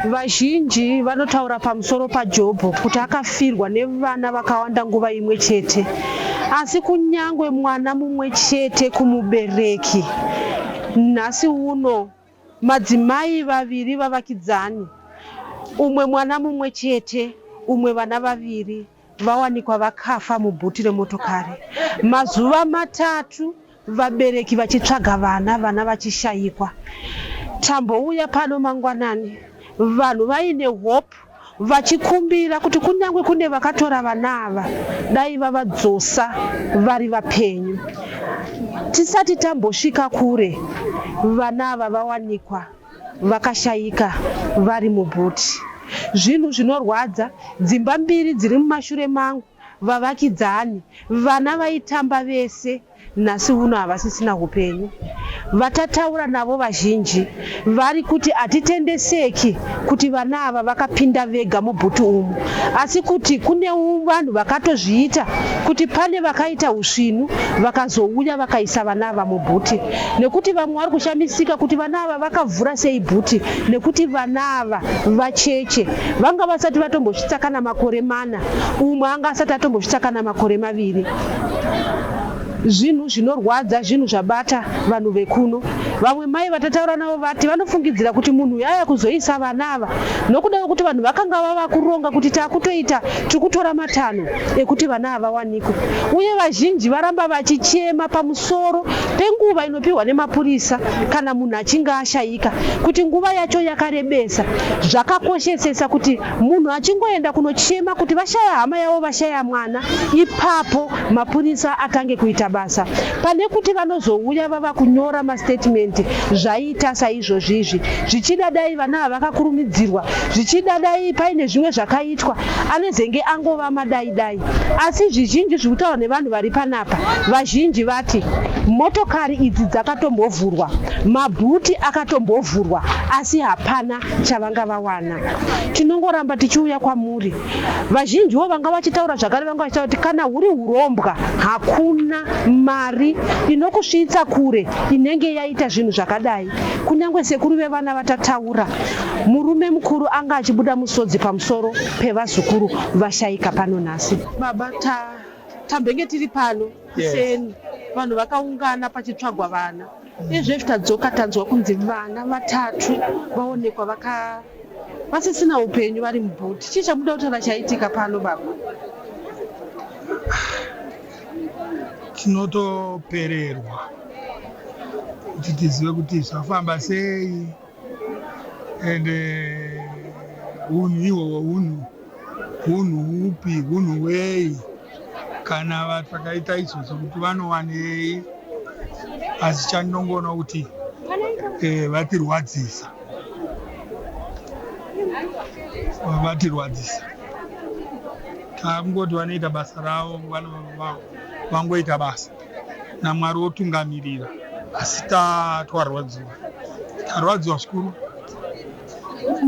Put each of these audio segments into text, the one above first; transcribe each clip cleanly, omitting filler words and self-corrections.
Vazhinji vanotaura pamusoro paJobho kuti akafirwa nevana vakawanda nguva imwe chete, asi kunyangwe mwana mumwe chete kumubereki. Nhasi uno madzimai vaviri vavakidzani, umwe mwana mumwe chete, umwe vana vaviri, vawanikwa vakafa mubhuti remotokari mazuva matatu vabereki vachitsvaga vana, vana vachishayikwa. Tambouya pano mangwanani vanhu vaine hope vachikumbira kuti kunyange kune vakatora vana ava dai vavadzosa vari vapenyu. Tisati tambosvika kure vana ava vawanikwa vakashayika vari mubhuti. Zvinhu zvinorwadza, dzimba mbiri dziri mumashure mangu vavakidzani, vana vaitamba vese nhasi uno havasisina hupenyu. Vatataura navo vazhinji vari kuti hatitendeseki kuti vana ava vakapinda vega mubhuti umu asi kuti kune vanhu vakatozviita kuti pane vakaita husvinu vakazouya vakaisa vana ava mubhuti nekuti vamwe vari kushamisika kuti vana ava vakavhura sei bhuti nekuti vana ava vacheche vanga vasati vatombosvitsa kana makore mana umwe anga asati atombosvitsa kana makore maviri. Zvinhu zvinorwadza zvinhu zvabata vanhu vekuno. Vamwe mai vatataura navo vati vanofungidzira kuti munhu uyu aya kuzoisa vana ava nokuda kwekuti vanhu vakanga vava kuronga kuti takutoita tiri kutora matanho ekuti vana ava vawanikwe uye vazhinji varamba vachichema pamusoro penguva inopiwa nemapurisa kana munhu achinge ashayika kuti nguva yacho yakarebesa. Zvakakoshesesa kuti Munhu achingoenda kunochema kuti vashaya hama yavo vashaya mwana, ipapo mapurisa atange kuita basa pane kuti vanozouya vava kunyora mastatement zvaita saizvozvi izvi. Zvichida dai vana ava vakakurumidzirwa, zvichida dai paine zvimwe zvakaitwa, anezenge angova madai dai. Asi zvizhinji zviri kutaurwa nevanhu vari panapa, vazhinji vati motokari idzi dzakatombovhurwa, mabhuti akatombovhurwa asi hapana chavanga vawana. Tinongoramba tichiuya kwamuri. Vazhinjiwo vanga vachitaura zvakare vanga vachitaura kuti kana huri hurombwa hakuna mari inokusvitsa kure inenge yaita zvinhu zvakadai. Kunyangwe sekuru vevana vatataura, murume mukuru anga achibuda musodzi pamusoro pevazukuru vashaika pano nhasi. Baba ta tambenge tiri pano kuseni vanhu vakaungana pachitsvagwa vana. Izvezvi tadzoka tanzwa kunzi vana vatatu vaonekwa vaka vasisina upenyu vari mubhuti. Chii chamuda kutaura chaitika pano baba? Tinotopererwa kuti tizive kuti zvafamba sei ende hunhu ihwohwo hunhu hunhu hupi hunhu hwei kana vakaita izvozvo kuti vanowanei asi chandinongoona kuti eh, vatirwadzisa vatirwadzisa takungoti vanoita basa ravo vangoita basa namwari wotungamirira asi twarwadziwa tarwadziwa zvikuru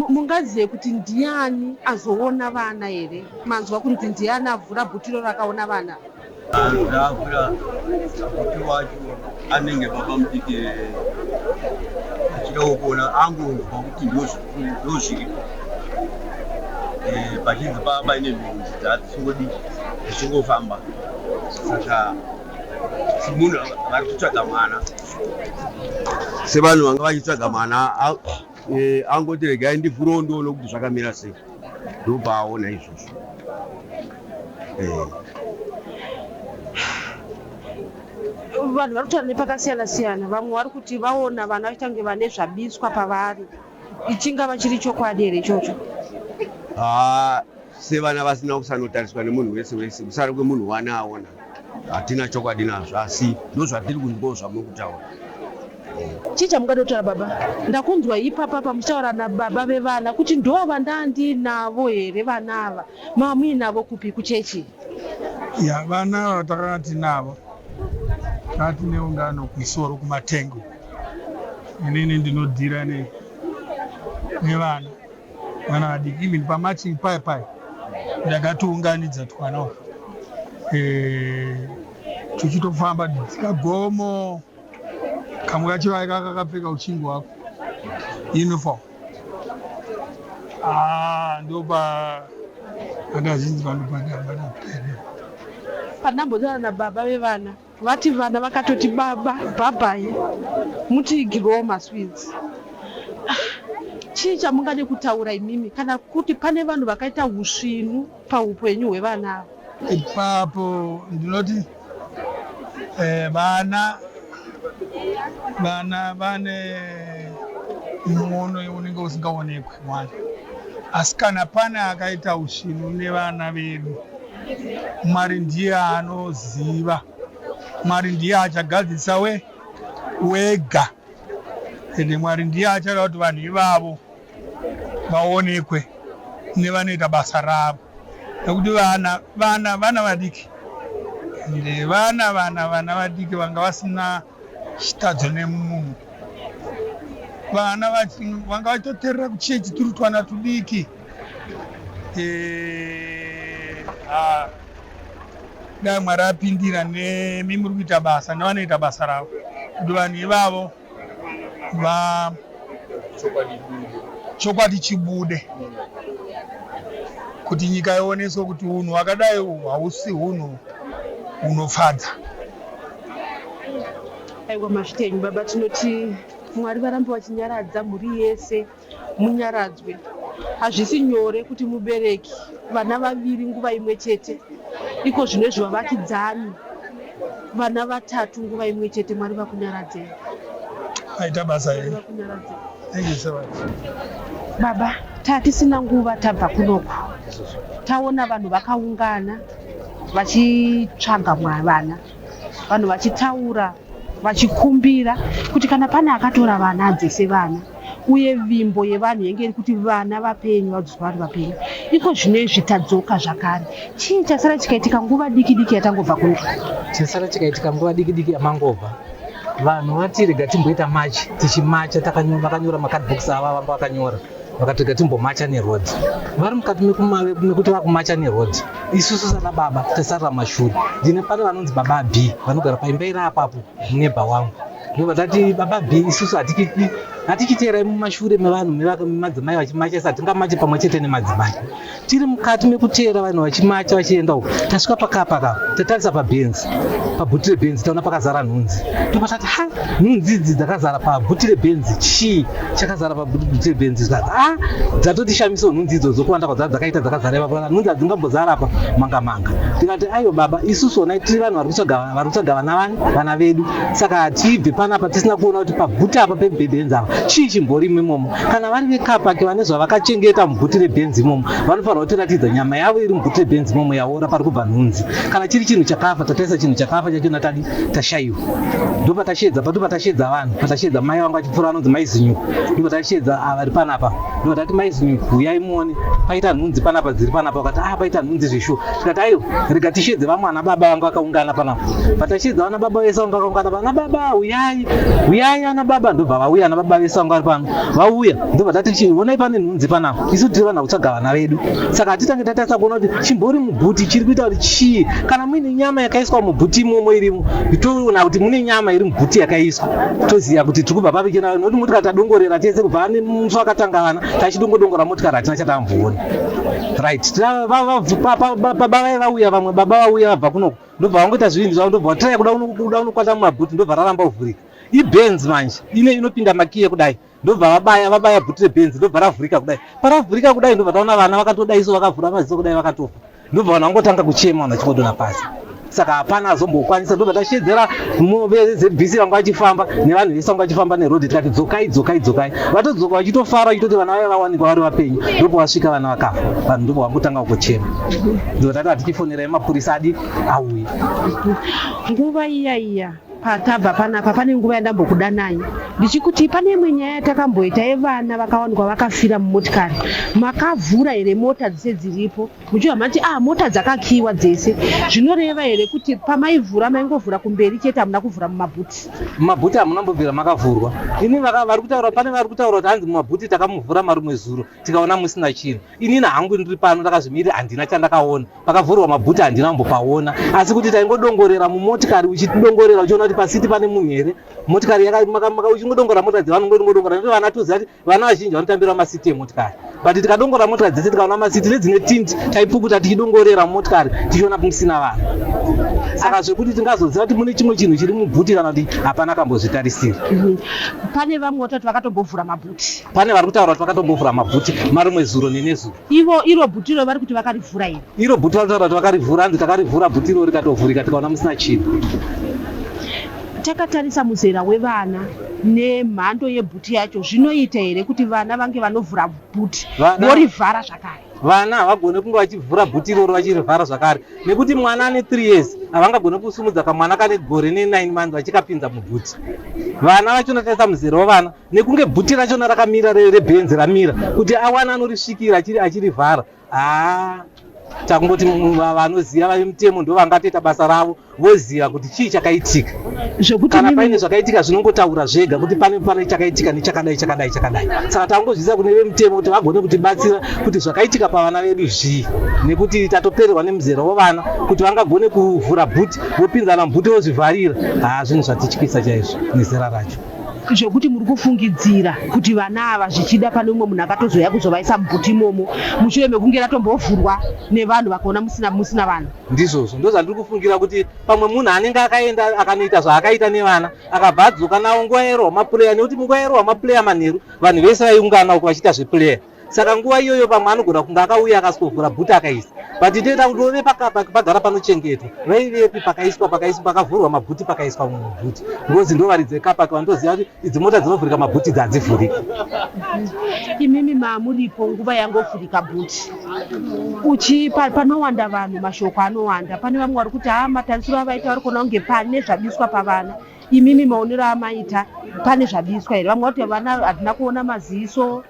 Mungazive kuti ndiani azoona vana here? Manzwa kunzi ndiani avhura butiro rakaona vana? Avhura butiro wacho anenge baba mudiki achidawo kuona angonzwa kuti ndozviripo eh, pachinzi pava paine nhunzi dzadzisingodi dzichingofamba saka semunhu vari kutsvaga mwana sevanhu vanga vachitsvaga mwana eh, angoti regai ndivhurewo ndione kuti zvakamira sei ndopaaona izvozvo eh. Vanhu vari kutaura nepakasiyana siyana vamwe vari kuti vaona vana vachiita kunge vane zvabiswa pavari ichingava chiri chokwadi here ichocho? Ah, sevana vasina kusanotariswa nemunhu wese wese kusara kwemunhu wana aona hatina chokwadi nazvo asi ndozvatiri kunzwawo zvamuri kutaura. Chii chamungada kutaura baba? Ndakunzwa ipapa pamuchitaura nababa vevana kuti ndo vandandiinavo here vana ava mava muinavo kupi kuchechi? Ya vana ava takanga tinavo takanga tine ungano kumusoro kumatengo inini ndinodhira ne nevana vana vadiki even pamatching paye paye ndakatounganidza twana uku eh, tuchitofamba dzika gomo kamwe kacho kaika kakapfeka uchingo wako uniform. Ah, ndopa andazhinji vanopandabadaperera. Pandambotaura nababa vevana vati vana vakatoti baba bhabhai mutiigirwewo masweets. Ah, chii chamungade kutaura imimi kana kuti pane vanhu vakaita usvinu paupenyu hwevana ava? Ipapo ndinoti eh, vana vana vane muono unenge usingaonekwe mwana, asi kana pane akaita usvinu nevana vedu, Mwari ndiye anoziva, Mwari ndiye achagadzirisa we wega, ende Mwari ndiye achada kuti vanhu ivavo vaonekwe nevanoita basa ravo, nekuti vana vana vana vadiki, ende vana vana vana vadiki vanga vasina chitadzo nemunhu, vana vanga vachitoterera kuchechi turi twana tudiki. Eh, ah, dai Mwari apindira nemi muri kuita basa nevanoita basa ravo kuti vanhu ivavo va chokwadi chibude kuti nyika ioneswe kuti unhu hwakadai uhu hausi hunhu hunofadza. Aiwa mazvitenyu baba, tinoti Mwari varambe vachinyaradza mhuri yese, munyaradzwe. Hazvisi nyore kuti mubereki vana vaviri nguva imwe chete, iko zvino izvi vavakidzani vana vatatu nguva imwe chete. Mwari vakunyaradzei. Aita basa here? Vakunyaradzei. Thank you so much. Baba, tatisina nguva tabva kunoku. Taona vanhu vakaungana vachitsvaga vana. Vanhu vachitaura vachikumbira kuti kana pane akatora vana adzose vana, uye vimbo yevanhu yenge iri kuti vana vapenyu vadzoswa vari vapenyu. Iko zvino izvi tadzoka zvakare, chii chasara chikaitika nguva diki diki yatangobva kuno? Chasara chikaitika nguva diki diki yamangobva, vanhu vati rega timboita machi, tichimacha vakanyora macardbox ava vanga vakanyora, vakati rega timbomacha neroad. Vari mukati mekuti vakumacha neroad, isusu sana baba tasarira mashure. Ndine pane vanonzi baba B vanogara paimba iri apapo, munebha wangu, ndobva tati baba B, isusu hatichiteerai mumashure mevanhu memadzimai vachimacha, isi hatingamache pamwe chete nemadzimai. Tiri mukati mekuteera vanhu vachimacha vachienda uko, tasvika pakapa ka, tatarisa pabhenzi, pabhuti rebhenzi, taona pakazara nhunzi. Ndobva tati ha, nhunzi idzi dzakazara pabhuti rebhenzi, chii chakazara pabhuti rebhenzi? Zvikati a, dzatotishamisawo nhunzi idzodzo kuwanda kwadzaa dzakaita dzakazara ipapo, kana nhunzi hadzingambozara apa manga manga. Tikati aiwa baba, isusu onai tiri vanhu vari kutsvaga vana vani vana vedu, saka hatibve panapa tisina kuona kuti pabhuti apa pebhenzi apa chii chimborimo imomo. Kana vari vekapaki vane zvavakachengeta mubhuti rebhenzi imomo, vanofanirwa kutiratidza nyama yavo iri mubhuti rebhenzi imomo yaora pari kubva nhunzi. Kana chiri chinhu chakafa, tataisa chinhu chakafa chachona tadi tashaiwa. Ndopatashedza patashedza vanhu, patashedza mai vangu vachipfuura vanonzi mai Zinyuku, ndopatashedza ava vari panapa, ndopatati mai Zinyuku huyai muone paita nhunzi panapa dziri panapa. Vakati ah, paita nhunzi zveshuwa. Tikati aiwa, rega tishedze vamwe ana baba vangu vakaungana panapa. Patashedza vana baba vese vanga vakaungana, vana baba huyai, huyai ana baba, ndobva vauya ana baba vese vanga vari pano, vauya ndobva tati chi honai pane nhunzi panapa, isu tiri vanhu vakutsvaga vana vedu, saka hatitange tatarisa kuona kuti chimbori mubhuti chiri kuita kuti chii. Kana muine nyama yakaiswa mubhuti imomo irimo, toona kuti mune nyama iri mubhuti yakaiswa, toziva kuti tiri kubva papi chena, nokuti motikari tadongorera tese kubva nemusi wakatanga vana tachidongodongora motikari, hatina chatamboona. Right, baba vaye vauya, vamwe baba vauya vabva kunoku, ndobva vangoita zvinhu zvavo, ndobva vatraya kuda unokwata mumabhuti, ndobva raramba kuvhurika. Ibhenzi manje ine inopinda makiye kudai, ndobva vabaya vabaya bhuti rebhenzi, ndobva ravhurika kudai. Paravhurika kudai, ndobva taona vana vakatodai so, vakavhura maziso kudai, vakatofa. Ndobva vanhu vangotanga kuchema, vanhu vachingodonha pasi, saka hapana azombokwanisa. Ndobva tashedzera veZBC vanga vachifamba nevanhu vese vanga vachifamba nerodhi, tikati dzokai, dzokai, dzokai. Vatodzoka vachitofara vachitoti vana vaiva vawanikwa vari vapenyu. Ndobva vasvika vana vakafa, vanhu ndobva vangotanga kuchema. Ndobva tati hatichifonerai mapurisa adi auye. Nguva iya iya patabva panapa, pane nguva yandambokudanai ndichikuti pane imwe nyaya yatakamboita yevana vakawanikwa vakafira mumotikari. Makavhura here mota dzese dziripo? Muchibva mati ah, mota dzakakiwa dzese. Zvinoreva here kuti pamaivhura maingovhura kumberi chete, hamuna kuvhura mumabhuti? Mumabhuti hamuna mbobvira makavhurwa. Ini vari kutaura, pane vari kutaura kuti hanzi mumabhuti takamuvhura marumwe zuro tikaona musina chinhu. Inini hangu ndiri pano ndakazvimirira, handina chandakaona pakavhurwa mabhuti, handina kumbopaona, asi kuti taingodongorera mumotikari, uchidongorera uchiona kuti pasiti pane munhu here, motikari uchingodongora mota dzevanhu, ungodongora nekuti vana toziva kuti vana vazhinji vanotambira masiti emotikari. But tikadongora motikari dzese tikaona masiti nedzine tint, taipukuta tichidongorera mumotikari tichiona musina vanhu. Saka zvekuti tingazoziva kuti mune chimwe chinhu chiri mubhuti kana kuti hapana kambozvitarisira. Pane vamwe vatati vakatombovhura mabhuti. Pane vari kutaura kuti vakatombovhura mabhuti marimwe zuro nenezuro. Ivo iro bhuti iro vari kuti vakarivhura iri. Iro bhuti vari kutaura kuti vakarivhura, hanzi takarivhura bhuti iro rikatovhurika tikaona musina chinhu. Takatarisa muzera wevana nemhando yebhuti yacho, zvinoita here kuti vana vange vanovhura bhuti vorivhara zvakare? Vana havagone kunge vachivhura bhuti iroro vachirivhara zvakare, nekuti mwana ane 3 years havangagone kusumudza kamwana kane gore ne9 months vachikapinza mubhuti. Vana vachona tarisa muzera wevana nekunge bhuti rachona rakamira rebhenzi ramira kuti awana anorisvikira achirivhara. Haa, takungoti vanoziva vane mutemo ndo vangatoita basa ravo, voziva kuti chii chakaitika. Zvekuti kana paine zvakaitika zvinongotaura zvega kuti pane chakaitika nechakadai chakadai chakadai. Saka tangozviisa kune vemutemo kuti vagone kutibatsira kuti zvakaitika pavana vedu zvii, nekuti tatopererwa nemuzera wevana kuti vangagone kuvhura bhuti vopinzana mubhuti vozvivharira. Haa, zvinhu zvatityisa chaizvo nezera racho. Zvekuti muri kufungidzira kuti vana ava zvichida pane umwe munhu akatozouya kuzovaisa mubhuti imomo mushure mekunge ratombovhurwa nevanhu vakaona musina vanhu. Ndizvozvo ndozvandiri kufungira, kuti pamwe munhu anenge akaenda akanoita zvaakaita nevana akabva adzoka navo nguva yairohwa mapureya, nekuti munguva yairohwa mapureya manheru vanhu vese vaiungana uko vachiita zvepureya. Saka nguva iyoyo pamwe anogona kunge akauya akasovhura bhuti akaisa. But ndinoita kuti ove pagara panochengetwa. Vaivepi pakaiswa pakaiswa pakavhurwa mabhuti pakaiswa mubhuti? Ngozi ndovaridzi vekapaki vanotoziva kuti idzi mota dzinovhurika mabhuti idzi hadzivhuriki. Imimi mamuripo nguva yangovhurika bhuti uchi panowanda vanhu, mashoko anowanda. Pane vamwe vari kuti haa, matarisiro avaita vari kuona kunge pane zvabiswa pavana. Imimi maonero amaita, pane zvabiswa here? Vamwe vati vana hatina kuona maziso.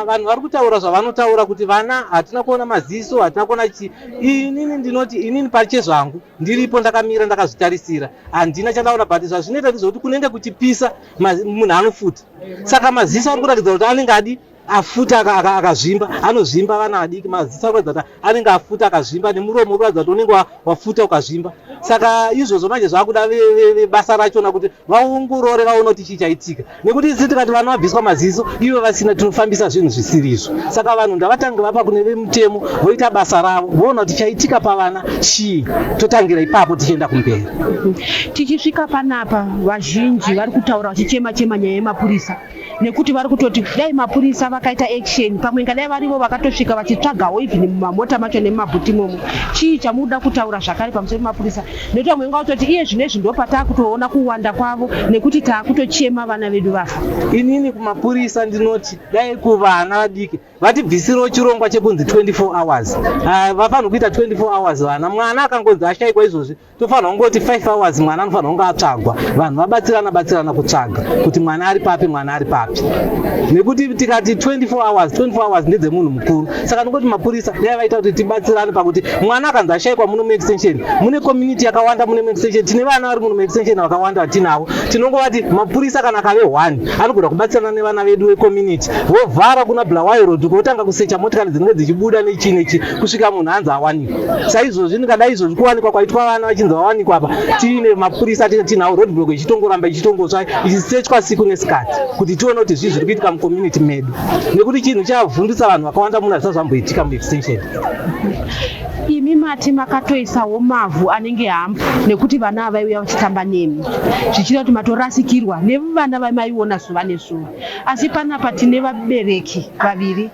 Vanhu vari kutaura zvavanotaura kuti vana hatina kuona maziso, hatina kuona chii. Inini ndinoti inini pachezvangu ndiripo ndakamira ndakazvitarisira, handina chandaona. But zvazvinoita ndezvekuti kunenge kuchipisa, munhu anofuta, saka maziso ari kuratidza kuti anenge adi afuta akazvimba. Anozvimba vana vadiki, maziso ari kuratidza kuti anenge afuta akazvimba, nemuromo uri kuratidza kuti unenge wafuta ukazvimba. Saka izvozvo manje zvakuda basa rachona kuti vaongorore vaone kuti chii chaitika, nekuti isi tikati vana vabviswa maziso ivo vasina, tinofambisa zvinhu zvisiri izvo. Saka vanhu ndavatange vapa kune vemutemo voita basa ravo, voona kuti chaitika pavana chii, totangira ipapo tichienda kumberi. Tichisvika panapa, vazhinji vari kutaura vachichema chema nyaya yemapurisa, nekuti vari kutoti dai mapurisa vakaita action, pamwe ingadai varivo vakatosvika vachitsvagawo even mumamota macho nemumabhuti imomo. Chii chamunoda kutaura zvakare pamusoro pemapurisa? Nekuti vamwe vanga kutoti iye zvino izvi ndo pataakutoona kuwanda kwavo, nekuti taakutochema vana vedu vafa. Inini kumapurisa ndinoti dai kuvana vadiki vatibvisirewo chirongwa chekunzi 24 hours. Vafanirwa kuita 24 hours. Vana, mwana akangonzi ashaikwa izvozvi, tofanirwa kungoti 5 hours mwana anofanirwa kunge atsvagwa, vanhu vabatsirana batsirana kutsvaga kuti mwana ari papi, mwana ari papi, nekuti tikati 24 hours, 24 hours ndedzemunhu mukuru. Saka ndingoti mapurisa dai vaita kuti tibatsirane pakuti mwana akanzi ashaikwa muno muextension, mune community yakawanda muno muextension, tine vana vari muno muextension vakawanda vatinavo. Tinongovati mapurisa kana akave one anogona kubatsirana nevana vedu vecommunity, vovhara kuna Bulawayo Road, votanga kusecha motikari dzinenge dzichibuda nechii nechii kusvika munhu anzi awanikwa. Saizvozvi ndingadai izvozvi kuwanikwa kwaitwa vana vachinzi vawanikwa apa, tiine mapurisa tinawo, roadblock ichitongoramba ichitongotsva, ichisechwa siku nesikati kuti tione kuti zvii zviri kuitika mucommunity medu, nekuti chinhu chavhundutsa vanhu vakawanda muno, hazvisati zvamboitika muextension. Imi mati makatoisawo mavhu anenge hambu nekuti vana ava vaiuya vachitamba nemi, zvichida kuti matorasikirwa nevana vamaiona zuva nezuva. Asi panapa tine vabereki vaviri,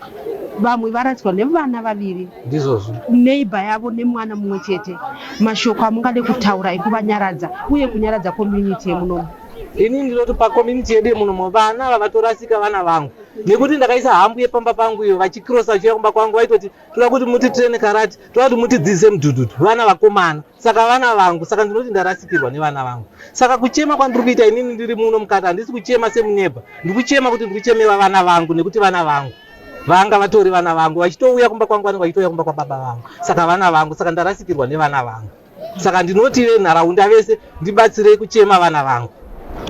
vamwe varasikirwa nevana vaviri. Ndizvozvo. Neighbor yavo nemwana mumwe chete. Mashoko amungade kutaura ekuvanyaradza uye kunyaradza community yemunomu? Ini ndinoti pacommunity yedu yemunomo, vana ava vatorasika vana vangu, nekuti ndakaisa hambu yepamba pangu iyo, vachikrosa vachiuya kumba kwangu vaitoti toda kuti mutitraine karate, toda kuti mutidzidzise mudhudhudhu, vana vakomana. Saka vana vangu, saka ndinoti ndarasikirwa nevana vangu. Saka kuchema kwandiri kuita inini ndiri muno mukati, handisi kuchema semunebha, ndiri kuchema kuti ndiri kuchemera vana vangu, nekuti vana vangu vanga vatori vana vangu, vachitouya kumba kwangu, vanenge vachitouya kumba kwababa vangu. Saka vana vangu, saka ndarasikirwa nevana vangu. Saka ndinoti venharaunda vese ndibatsirei kuchema vana vangu.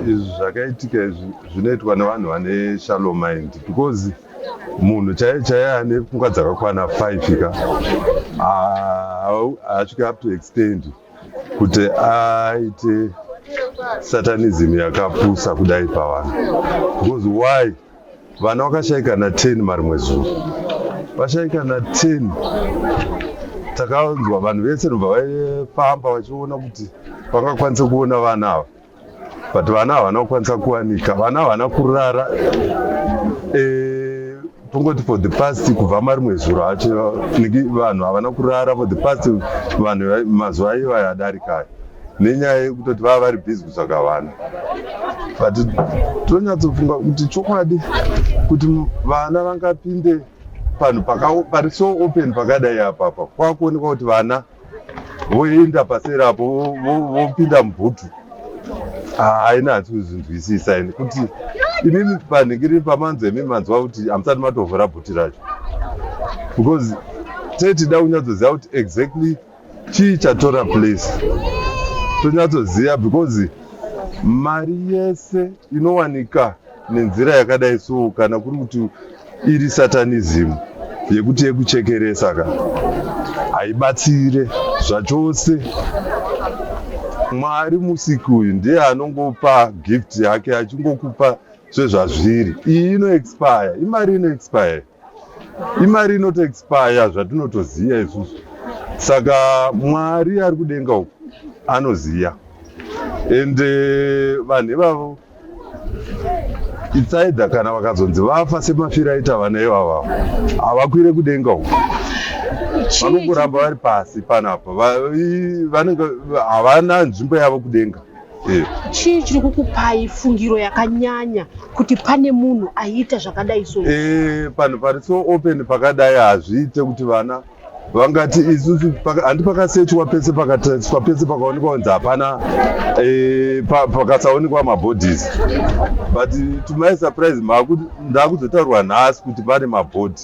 Izvi zvakaitika izvi zvinoitwa nevanhu vane shallow mind, because munhu chaiye chaiye ane pfungwa dzakakwana 5 ka haasvike up to extend kuti aite satanism yakapusa kudai pavanhu, because why? Vana vakashaika na 10 marimwe zuva. Vashaika na 10 takanzwa vanhu vese ndobva vaifamba vachiona kuti vangakwanise kuona vana ava. But vana havana kukwanisa kuwanika. Vana havana kurara tongoti for the past kubva marimwe zuro acho vanhu havana kurara for the past vanhu mazuva aiva adarika aya nenyaya yekutoti vava vari busy kutsvaga vana. But tonyatsofunga kuti chokwadi kuti vana vangapinde panhu pari so open pakadai apapa kwakuonekwa kuti vana voenda paseri apo vopinda mubhutu. Haina hatisi kuzvinzwisisa ini kuti imimi panhingiri pamanzwa imimi manzwa kuti hamusati matovhura bhuti racho, because tetida kunyatsoziva kuti exactly chii chatora place, tonyatsoziva, because mari yese inowanika nenzira yakadai so, kana kuri kuti iri satanism yekuti yekuchekeresa ka, haibatsire zvachose. Mwari musiki uyu ndiye anongopa gift yake achingokupa sezvazviri. Iyi inoexpire, imari inoexpire, imari inotoexpire zvatinotoziva isusu. Saka Mwari ari kudenga uku anoziva, ende vanhu ivavo it's either kana vakazonzi vafa semafiro aita vana ivava, havakwire kudenga uku, vanongoramba vari pasi panapa. Vanenge havana nzvimbo yavo kudenga. Chii chiri kukupai fungiro yakanyanya kuti pane munhu aiita zvakadai so? Panhu pari so open pakadai hazviite kuti vana vangati isusu handi pakasechwa pese, pakatariswa pese, pakaonekwa kunzi hapana, pakasaonekwa mabodies. But to my surprise ndakuzotaurwa nhasi kuti pane mabody.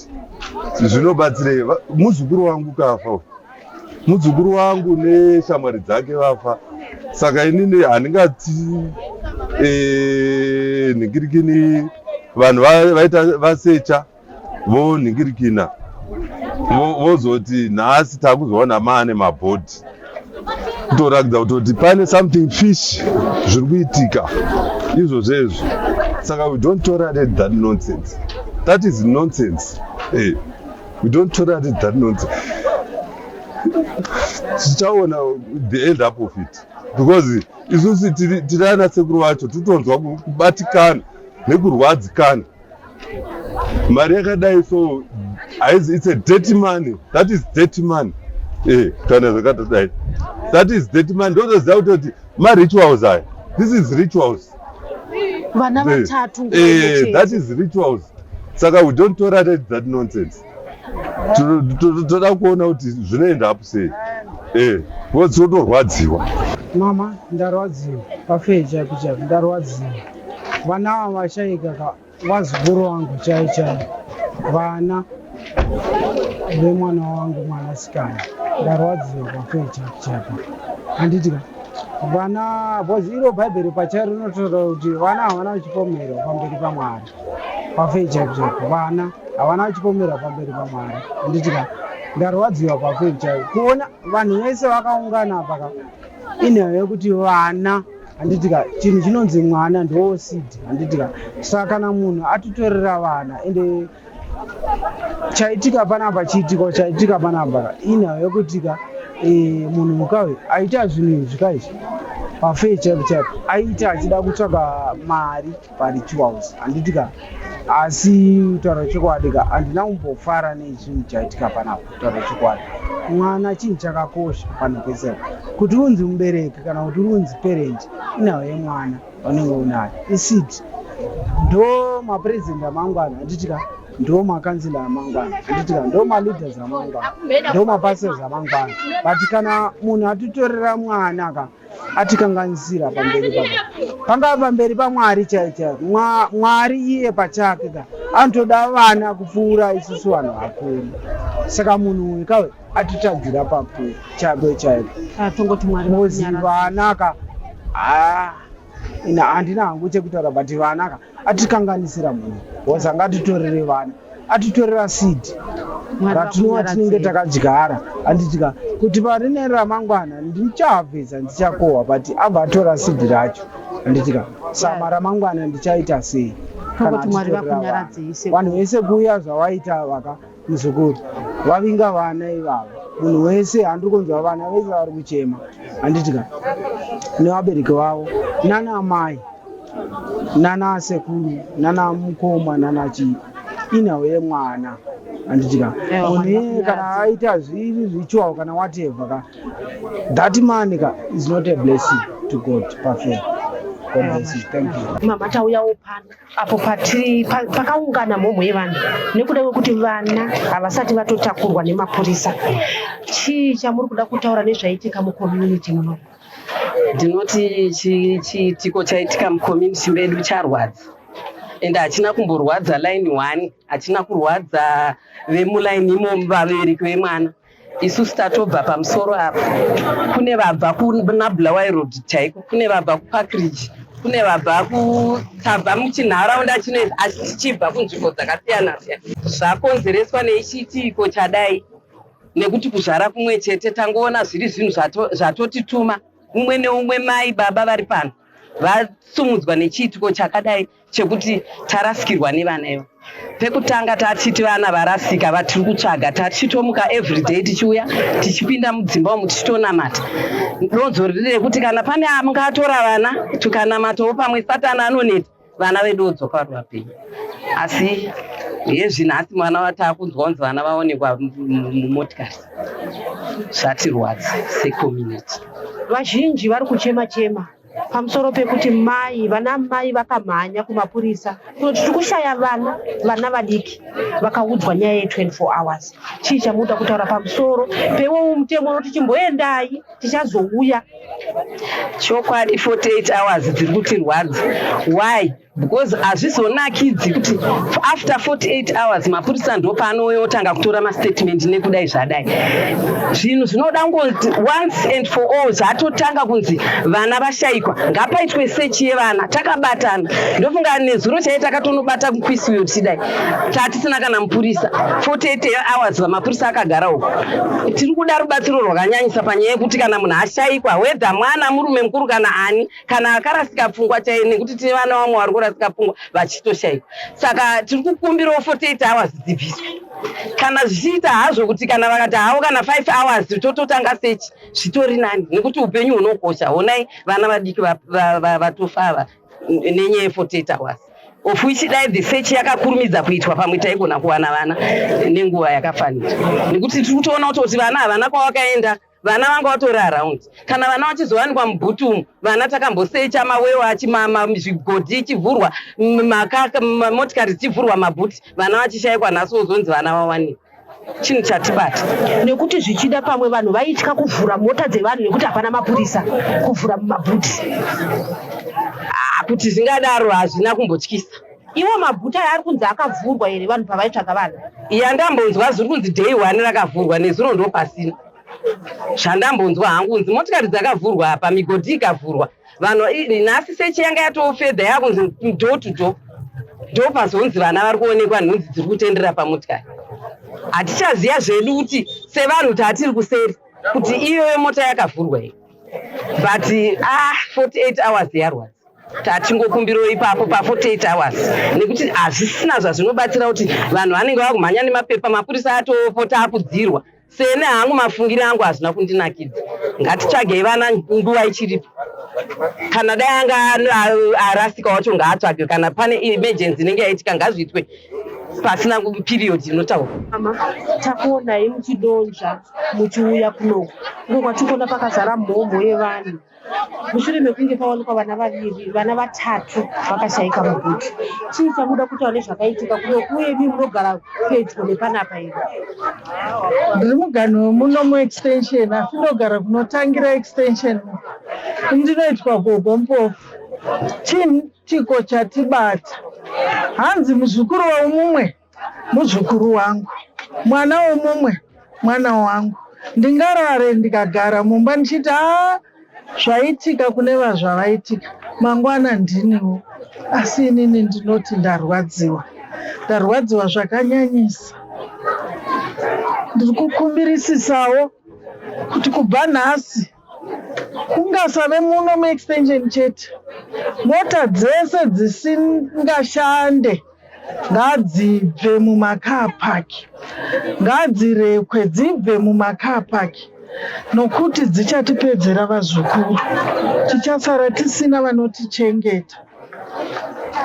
Zvinobatsirei? Muzukuru wangu kafa, muzukuru wangu neshamwari dzake vafa. Saka inini handingati nhingirikini vanhu vaita vasecha vonhingirikina vozoti nhasi takuzoona maane mabody, kutoratidza kutoti pane something fishy zviri kuitika izvozvo izvo. Saka we don't tolerate that nonsense. That is nonsense. We don't tolerate that nonsense. Tichaona the end up of it, because isusu tiri ana sekuru vacho, titonzwa kubatikana nekurwadzikana. Mari yakadai so haizi, it's a dirty money. That is dirty money. Kana zvakatodai, that is dirty money. Ndotoziva kutoti marituals aya, this is rituals. Vana vatatu nguva imwe That chete. Is rituals. Saka we don't tolerate that nonsense. Toda kuona kuti zvinoenda apo sei, because totorwadziwa. Mama, ndarwadziwa pafei chaipo chaipo, ndarwadziwa. Vana ava vashaika ka, vazukuru vangu chai chai, vana vemwana wangu mwanasikana. Ndarwadziwa pafei chaipo chaipo, handiti ka? Vana, because iro Bhaibheri pachairo rinotaura kuti vana havana kuchipomerwa pamberi paMwari. Pafei chaipo chaipo, vana havana kuchipomerwa pamberi paMwari, handiti ka? Ndarwadziwa pafei chaipo kuona vanhu vese vakaungana apa ka, inhau yekuti vana, handiti ka? Chinhu chinonzi mwana ndo seed, handiti ka? Saka kana munhu atitorera vana, ende chaitika panapa, chiitiko chaitika panapa inhau yekuti ka munhu mukawe aita zvinhu izvi kaizvi pafei chaipo chaipo aita achida kutsvaga mari parituals, handiti ka? Asi kutaura chokwadi ka, handina kumbofara nechinhu chaitika panapa. Kutaura chokwadi, mwana chinhu chakakosha panhu pese apa. Kuti unzi mubereki kana kuti unzi parent, inhau yemwana vanenge unayo, iseed. Ndo mapresident amangwana, handiti ka? Ndo makansela amangwana, handiti ka? Ndo maleaders amangwana, ndo mapastors amangwana. But kana munhu atitorera mwana ka, atikanganisira pamberi papa, pangava pamberi paMwari chai chai. Mwari iye pachake ka anotoda vana kupfuura isusu vanhu vakuru. Saka munhu uyu kawe atitadzira papo chaipo chaipo. Tongoti Mwari Kozi vakunyaradze. vana ka, ina handina hangu chekutaura, but vana ka atikanganisira munhu was angatitorere vana, atitorera seed Mwari ratinova tinenge vakunyaradze. Takadyara, handiti ka, kuti parine ramangwana ndichahabvisa, ndichakohwa, but abva atora seed racho, handiti ka? Sama ramangwana ndichaita sei? Kana Tongoti Mwari achitorera vana. vakunyaradzei sekuru. Vanhu vese kuuya zvawaita vaka muzukuru vavinga vana ivava. Munhu wese handiri kunzwa vana vese vari kuchema handiti ka nevabereki vavo nana amai nana sekuru nana mukoma nana chii inhau yemwana handiti ka. Ewa, Munhu Mwari iyeye kana vakunyaradze. aita zviri ritual kana whatever ka that money ka is not a blessing to God. Perfect. God bless you. Thank you. Mama tauyawo pano apo patiri pakaungana mhomho yevanhu nekuda kwekuti vana havasati vatotakurwa nemapurisa. Chii chamuri kuda kutaura nezvaitika mucommunity muno? Ndinoti chiitiko chaitika mucommunity medu charwadza, ende hachina kumborwadza line 1, hachina kurwadza vemulaini imomo vabereki vemwana. Isusu tatobva pamusoro apa, kune vabva kuna Bulawayo Road chaiko, kune vabva kuParkridge, kune vabva tabva muchinharaunda chino asi tichibva kunzvimbo dzakasiyana siyana. Zvakonzereswa neichiitiko chadai nekuti kuzvara kumwe chete tangoona zviri zvinhu zvatotituma umwe neumwe mai baba vari pano vasumudzwa nechiitiko chakadai chekuti tarasikirwa nevana ivo. Pekutanga tachiti vana varasika vatiri kutsvaga, tachitomuka everyday tichiuya tichipinda mudzimba umu tichitonamata. Donzo riri rekuti kana pane angatora vana tikanamatawo pamwe Satani anoneta vana vedu vodzoka vari vapenyu. Asi hezvi nhasi mwana watakunzwa kunzi vana vaonekwa mumotikari, zvatirwadza secommunity. Vazhinji vari kuchema chema pamusoro pekuti mai vana mai vakamhanya kumapurisa kunoti tiri kushaya vana, vana vadiki vakaudzwa nyaya ye24 hours. Chii chamunoda kutaura pamusoro peiwowo mutemo unoti chimboendai tichazouya? Chokwadi 48 hours dziri kutirwadza. Why? Because hazvizonakidzi kuti after 48 hours mapurisa ndopaanouya otanga kutora mastatement nekudai zvadai. Zvinhu zvinoda ngoti once and for all zvatotanga kunzi vana vashaikwa, ngapaitwe search yevana takabatana. Ndofunga nezuro chaiye takatonobata mukwisi uyo tichidai tatisina kana mupurisa. 48 hours mapurisa akagara uko. Tiri kuda rubatsiro rwakanyanyisa panyaya yekuti kana munhu ashaikwa, whether mwana murume mukuru kana ani, kana akarasika pfungwa chaiye, nekuti tine vana vamwe vari kurasika pfungwa vachitoshaikwa. Saka tiri kukumbirawo 48 hours dzibviswe. Kana zvichiita hazvo kuti kana vakati hawo kana 5 hours tototanga search, zvitori nani nekuti upenyu hunokosha. Honai vana vadiki vatofa ava nenyaya ye48 hours. Of which dai the search yakakurumidza kuitwa pamwe taigona kuwana vana nenguva yakafanira, nekuti tiri kutoona kutoti vana havana kwavakaenda. Vana vanga vatori around. Kana vana vachizowanikwa mubhuti umu, vana takambosecha mawewa achimama, zvigodhi ichivhurwa, motikari dzichivhurwa mabhuti, vana vachishaikwa, nhasi wozonzi vana vawanikwa. Chinhu chatibata. Nekuti zvichida pamwe vanhu vaitya kuvhura mota dzevanhu nekuti hapana mapurisa, kuvhura mumabhuti. Kuti zvingadaro hazvina kumbotyisa. Iwo mabhuti aya ari kunzi akavhurwa here vanhu pavaitsvaga vanhu? Yandambonzwa zviri kunzi day 1 rakavhurwa, nezuro ndo pasina. Zvandambonzwa hangu kunzi motikari dzakavhurwa apa, migodhi ikavhurwa. Vanhu nhasi sechi yanga yatofedha yakunzi door to door. Ndo pazonzi vana vari kuonekwa nhunzi dziri kutendera pamotikari. Hatichaziya zvedu kuti sevanhu tatiri kuseri kuti iyoyo mota yakavhurwa here. But 48 hours yarwadza. Tatingokumbirawo ipapo pa 48 hours nekuti hazvisina zvazvinobatsira kuti vanhu vanenge vakumhanya nemapepa, mapurisa atopota akudzirwa. Sene hangu mafungiro angu hazvina kundinakidza. Ngatitsvagei vana nguva ichiripo. Kana dai anga arasika wacho ngaatsvagwe, kana pane emergency inenge yaitika ngazviitwe pasina period inotaurwa. Mama, takuonai muchidonzva muchiuya kunoku. Uko kwatikuona pakazara mhomho yevanhu. Mushure mekunge pawanikwa vana vaviri, vana vatatu vakashaika mubhuti. Chii chamuda kutaura nezvakaitika kunoku uye imi munogara pedyo nepanapa here? Ndiri muganhu wemuno muextension, asi ndogara kunotangira extension. Ndinoitwa Gogo Mpofu. Chiitiko chatibata. Hanzi muzukuru wemumwe muzukuru wangu, mwana wemumwe mwana wangu. Ndingarare ndikagara mumba ndichiti zvaitika kune vazvavaitika, mangwana ndiniwo. Asi inini ndinoti ndarwadziwa, ndarwadziwa zvakanyanyisa. Ndiri kukumbirisisawo kuti kubva nhasi kungasave muno muextension chete, Mota dzese dzisingashande ngadzibve mumacar park, ngadzirekwe dzibve mumacar park nokuti dzichatipedzera vazukuru. Tichasara tisina vanotichengeta.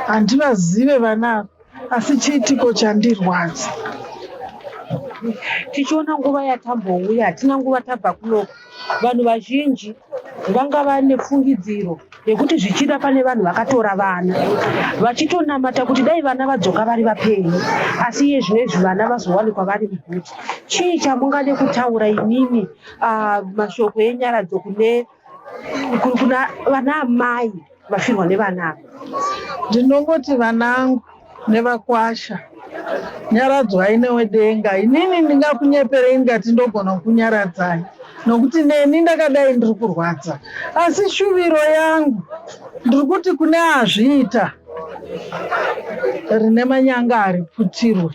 Handivazive vana ava asi chiitiko chandirwadza. Tichiona nguva yatambouya, hatina nguva tabva kunoku, vanhu vazhinji vanga vane fungidziro yekuti zvichida pane vanhu vakatora vana vachitonamata kuti dai vana vadzoka vari vapenyu, asi iye zvino izvi vana vazowanikwa vari mubhuti. Chii chamungade kutaura imimi, mashoko enyaradzo kune kuna vana amai vafirwa nevana ava? Ndinongoti vanangu nevakwasha, nyaradzwai newedenga. Inini ndingakunyeperei ndikati ndogona kukunyaradzai nokuti neni ndakadai ndiri kurwadza, asi shuviro yangu ndiri kuti kune azviita rine manyanga hariputirwe.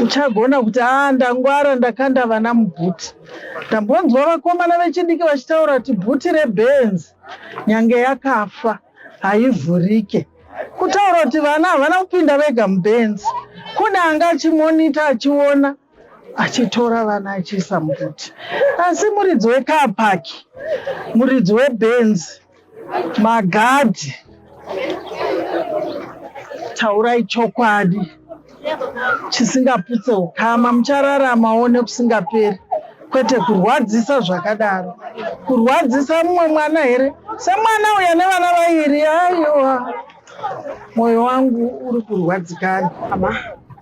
Uchagona kuti aa ndangwara ndakanda vana mubhuti. Ndambonzwa vakomana vechidiki vachitaura kuti bhuti reBenz nyange yakafa haivhurike. Kutaura kuti vana havana kupinda vega muBenz. Kune anga achimonita achiona achitora vana achiisa mubhuti. Asi muridzi wecar park, muridzi weBenz, magadhi, taurai chokwadi chisingaputse ukama, muchararamawo nekusingaperi, kwete kurwadzisa zvakadaro. Kurwadzisa mumwe mwana here semwana uya nevana vairi? Aiwa, mwoyo wangu uri kurwadzikana. Mama,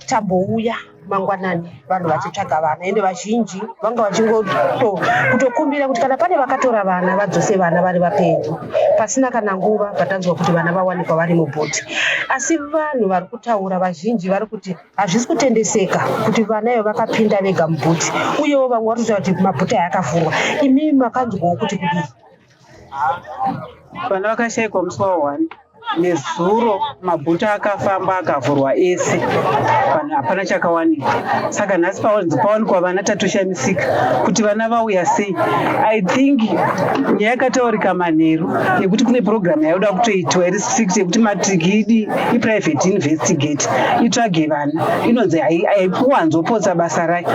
tambouya mangwanani vanhu vachitsvaga vana, ende vazhinji vanga vachingotokumbira kuti kana pane vakatora vana vadzose vana vari vapenyu. Pasina kana nguva patanzwa kuti vana vawanikwa vari mubhuti, asi vanhu vari kutaura vazhinji vari kuti hazvisi kutendeseka kuti vana ivo vakapinda vega mubhuti, uyewo vamwe vari kutaura kuti mabhuti aya akavhurwa. Imimi makanzwawo kuti kudii? Vana vakashaikwa musi wa 1 nezuro, mabhuti akafamba akavhurwa ese, vanhu hapana chakawanikwa. Saka nhasi pawanikwa vana, tatoshamisika kuti vana vauya sei. I think nyaya yakataurika manheru yekuti kune purogiramu yayoda kutoitwa iri strict yekuti matric idi iprivate investigate itsvage vana, inonzi haikuwanzopotsa basa rayo.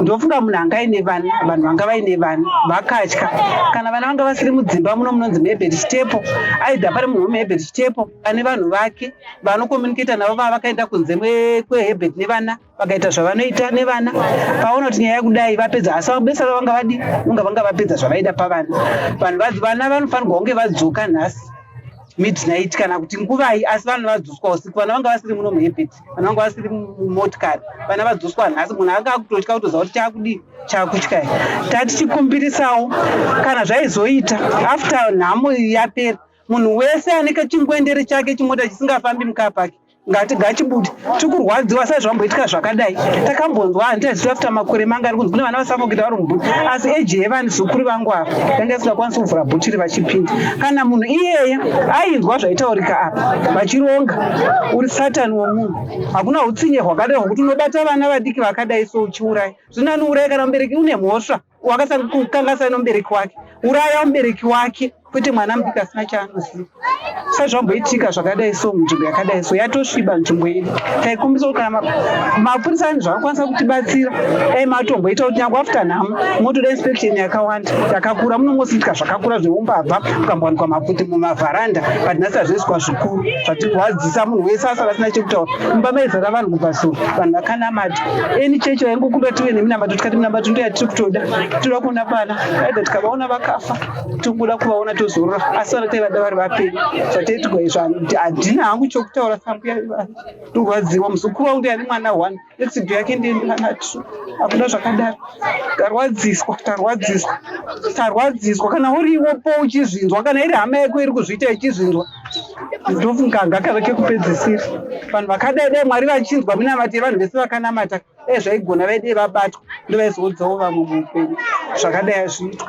Ndofunga munhu anga aine vana, vanhu vanga vaine vana vakatya. Kana vana vanga vasiri mudzimba muno munonzi muHerbert Chitepo, aidha pane munhu wemuHerbert Chitepo ane vanhu vake vanokomuniketa navo, vava vakaenda kunze kweHerbert nevana, vakaita zvavanoita nevana. Paona kuti nyaya yakudai vapedza, asi besa ravanga vadi unga vanga vapedza zvavaida pavana. Vanhu vana vanofanirwa kunge vadzoka nhasi midnight kana kuti nguvai, asi vanhu vadzoswa usiku. Vana vanga vasiri muno muHerbert, vana vanga vasiri mumotikari, vana vadzoswa nhasi. Munhu anga akutotya kutoziva kuti chaakudii, chakutyai. Tatichikumbirisawo kana zvaizoita after nhamo yapera, munhu wese ane kachingwendere chake chimota chisingafambi mukaa pake ngati ngachibude. Tikurwadziwa sai zvamboitika zvakadai. Takambonzwa, handitaziva after makore mangani, kunzi kune vana vasafokita vari mubhuti, asi eji yevani zukuru vangu ava yanga isingakwanisi kuvhura bhutiri vachipinda. Kana munhu iyeye ainzwa zvaitaurika apa vachironga, uri satani womunhu. Hakuna utsinye hwakadai hwokuti unobata vana vadiki vakadai so uchiuraya. Zvinani uraya kana mubereki une mhosva wakakanganisa nomubereki wake, uraya mubereki wake, kwete mwana mudiki asina chaanoziva. Sezvamboitika zvakadai so munzvimbo yakadai so, yatosviba nzvimbo yedu. Taikumbisa kuti kana mapurisa ane zvaakwanisa kutibatsira, dai matomboita kuti nyange after nhamo motoda inspection yakawanda yakakura. Munongosiitika zvakakura zveumbavha, mukambowanikwa maputi mumavharanda, but nhasi hazviiswa zvikuru zvatirwadzisa. Munhu wese asara asina chekutaura. Mumba maizara vanhu kubva zuro, vanhu vakanamata. Eni chechi vaingokumbira tive neminamato, tikati minamato ndo yatiri kutoda. Toda kuona vana, aidha tikavaona vakafa, tongoda kuvaona tozorora, asi vana taivada vari vapenyu. Zvataitigwa izvo handina hangu chokutaura. Sambuya ndorwadziwa, muzukuru wangu ndiye ane mwana one, netsigo yake ndiye mwana two. Hakuna zvakadaro. Tarwadziswa, tarwadziswa, tarwadziswa. Kana uriwopo uchizvinzwa, kana iri hama yako iri kuzviita ichizvinzwa, ndofunga ngakave kekupedzisira. Vanhu vakadai, dai Mwari vachinzwa minamato yevanhu vese vakanamata, dai zvaigona vaidei vabatwa, ndovaizoudzawo vamwe muupenyu zvakadai hazviitwe.